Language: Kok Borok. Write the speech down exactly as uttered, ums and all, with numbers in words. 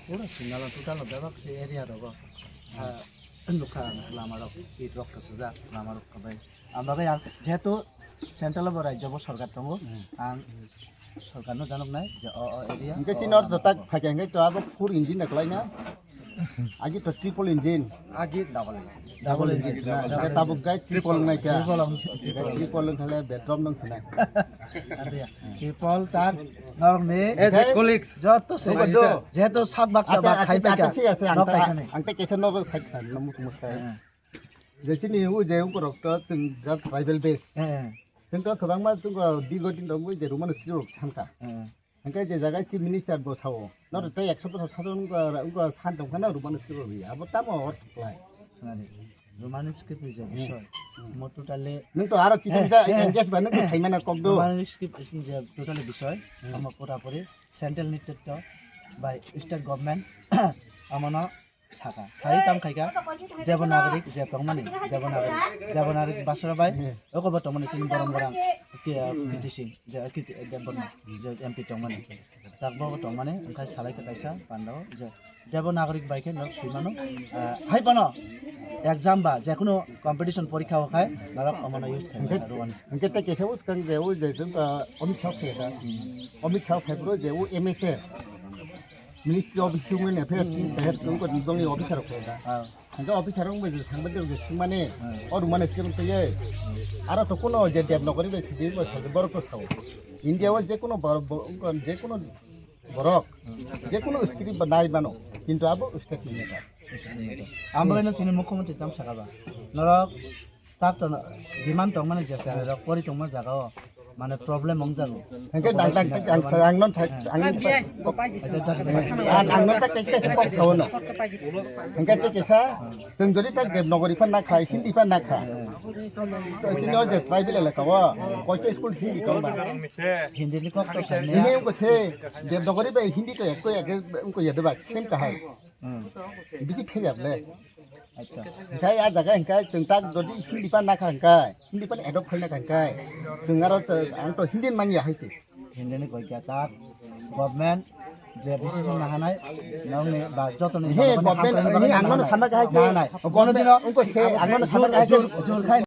Pura Sinalo total bebak se area rogo. Ah, nukha ang lama rok, it rok kasajak, lama rok kabai. Ang bagwi ang jehetu central bo rajyo bo sorkar tongo, hmm, ang sorkar no janok nai je o, o area, hingke o, chini o ortho lama tak rok. Phai khe hingke to abo four engine da kwlai na? Agi to triple engine. Agi double engine. Double engine. Double engine. Hingke tabuk gai triple nai kha. Triple ang, triple. Triple wngkha le bedroom nang sinai. Ade, triple tak norok ni. Eh, je colleagues. Joto se. Obo do. Jehetu sak baksa ba khai paikha. Acha, acha, thik ase, ang ta, ang ta kesa no sak kha, no mus mus kha. Eh. Je chini u je ungkorok to chwng jat tribal base. Eh. Chwng to kwbangma chwng ko dirgo din rok je Roman script rok san kha. Eh. Hingke je jaga chief minister bo sao. Noro tei ekso bosor sajwk wngkha, wngkha san tongkha na Roman script rok ri. Abo tamo or khlai. Nani, Roman script je, hmm, bisoi. Hmm. Mo totally. Nwng to aro kiting, eh, ja, eh, engage ba nwng to saimana kok do. Roman script is je totally bisoi. Hmm. Amo pura puri central ni tetto by state government. Amono saka. Sai tam khaika Devanagari je tongmani, Devanagari, Devanagari basra bai, hmm, oko bo tongmani chini borong borong ke, hmm, P T C, je K T, Debbarma, je M P tongmani. Tak bo tongmani, wngkha salai khe kaisa pandao je Devanagari bai khe norok swimano, ah, hai bono exam ba, jekunu competition porikha o khai, norok omono use khai mano, Roman. Hingke tei kesa uskang je, o je, je, ah, Amit Shah khe da. Hmm. Amit Shah khai bro je, o M S A. Ministry of Human Affairs ni, hmm, kahar tong ko ni bongni officer ko da. Ah. Hingke officer rok bai thangba de swngmani, hmm, o Roman script tei ye. Aro to kuno je Devnagari bai sidi bo sadi borok to sao. India o je kuno bor-, bo-, je kuno borok, hmm, je kuno script ba nai mano, kintu abo state ni neta. Ang bai no sini mukhyamantri tam saka ba. Norok tak to demand tongmani je sir rok pori tongma jaga o mane problem wng jago. Hingke dang dang ang sa ang non thak ang non thak. Acha, tak. Ang ang non thak kaisa kok sao no. Hingke te kesa chwng jodi tak Devnagari phan na khai, Hindi phan na kha. To chini o je tribal elaka o koito school Hindi tong ba. Hindi ni kok to sai ne. Hindi ko se Devnagari bai Hindi to ekko ekko ko yadaba same kahai. Hmm. Bisi phejak le. Acha. Hingkai a jaga hingkai chwng tak jodi Hindi pan nakha hingkai, Hindi pan adopt khai nakha hingkai, chwng aro chwng, ang to Hindi manya hai se. Hindi ni koi kya tak government je decision nahanai, nong ni ba joto ni he government ni government, he ang mano hamkrai sama kahai se. Nahanai. Kono dino ungko se ang mano sama kahai se. Jor, jor khai